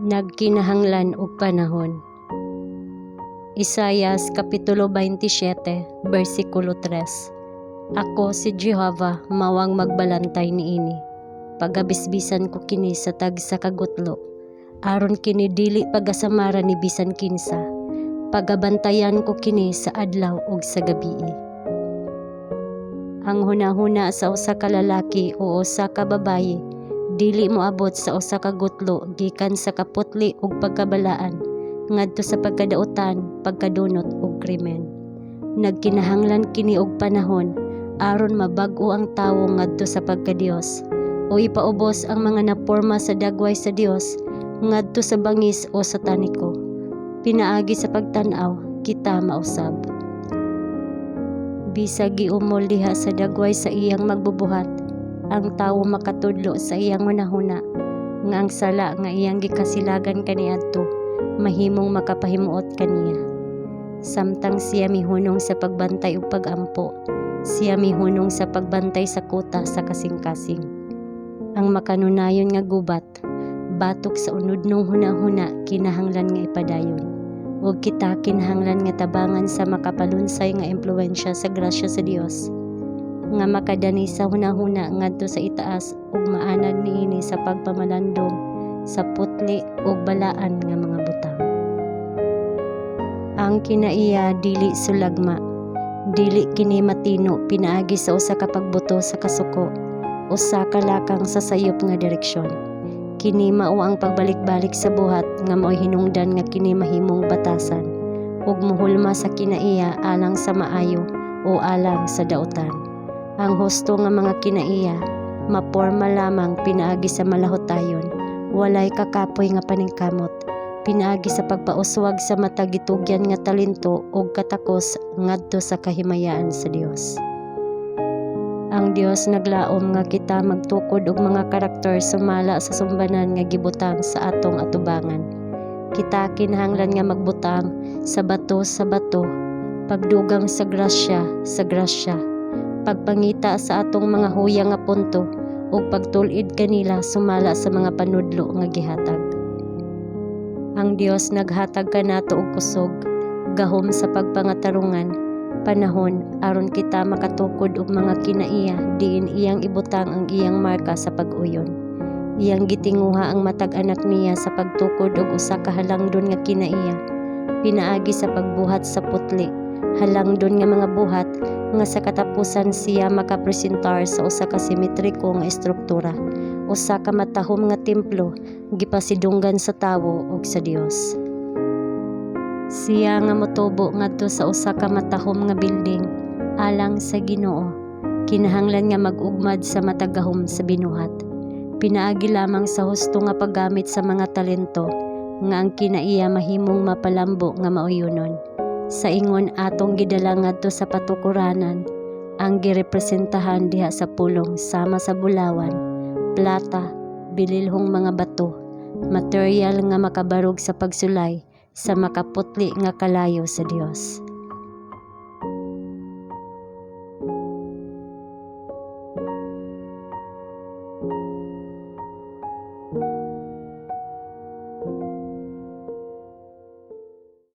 Nagkinahanglan og panahon. Isayas kapitulo 27 bersikulo 3. Ako si Jehova, mao ang magbalantay niini. Pagabisbisan ko kini sa tagsa ka gutlo, aron kini dili pagasamaran ni bisan kinsa. Pagabantayan ko kini sa adlaw ug sa gabii. Ang hunahuna sa usa ka lalaki o usa ka babaye dili moabot sa usa ka gutlo gikan sa kaputli ug pagkabalaan ngadto sa pagkadautan, pagkadunot ug krimen. Nagkinahanglan kini og panahon aron mabag-o ang tawo ngadto sa pagka-Dios o ipaubos ang mga naporma sa dagway sa Dios ngadto sa bangis o sataniko. Pinaagi sa pagtan-aw, kita mausab. Bisag giumol diha sa dagway sa iyang magbubuhat, ang tawo makatudlo sa iyang hunahuna nga ang sala nga iyang gikasilagan kaniadto mahimong makapahimuot kaniya. Samtang siya mihunong sa pagbantay ug pag-ampo, siya mihunong sa pagbantay sa kuta sa kasing-kasing. Ang makanunayon nga gubat batok sa unudnong hunahuna kinahanglan nga ipadayon. Ug kita kinahanglan nga tabangan sa makapalunsay nga impluwensya sa grasya sa Dios nga makadani sa hunahuna ngadto sa itaas ug maanad niini sa pagpamalandong sa putli ug balaan nga mga butang. Ang kinaiya dili sulagma. Dili kini matino pinaagi sa usa ka pagbuto sa kasuko, usa ka lakang sa sayop nga direksyon. Kini mao ang pagbalik-balik sa buhat nga maoy hinungdan nga kini mahimong batasan ug muhulma sa kinaiya alang sa maayo o alang sa dautan. Ang husto nga mga kinaiya maporma lamang pinaagi sa malahotayon, walay kakapoy nga paningkamot, pinaagi sa pagpauswag sa matag gitugyan nga talento ug katakos ngadto sa kahimayaan sa Dios. Ang Dios naglaom nga kita magtukod og mga karakter sumala sa sumbanan nga gibutang sa atong atubangan. Kita kinahanglan nga magbutang sa bato sa bato, pagdugang sa grasya sa grasya, pagpangita sa atong mga huyang nga punto ug pagtul-id kanila sumala sa mga panudlo nga gihatag. Ang Dios naghatag kanato og kusog, gahom sa pagpangatarungan, panahon aron kita makatukod og mga kinaiya diin iyang ibutang ang iyang marka sa pag-uyon. Iyang gitinguha ang matag anak niya sa pagtukod og usa ka halangdon nga kinaiya pinaagi sa pagbuhat sa putli, halangdon nga mga buhat nga sa katapusan siya makapresentar sa usa ka simetriko nga estruktura, usa ka matahom nga templo gipasidunggan sa tawo ug sa Dios. Siya nga motubo ngadto sa usa ka matahom nga building alang sa Ginoo kinahanglan nga mag-ugmad sa matag gahom sa binuhat. Pinaagi lamang sa husto nga paggamit sa mga talento nga ang kinaiya mahimong mapalambo nga mauyonon. Sa ingon atong gidala ngadto sa patukuranan ang girepresentahan diha sa pulong sama sa bulawan, plata, bililhong mga bato, material nga makabarog sa pagsulay sa makaputli nga kalayo sa Dios.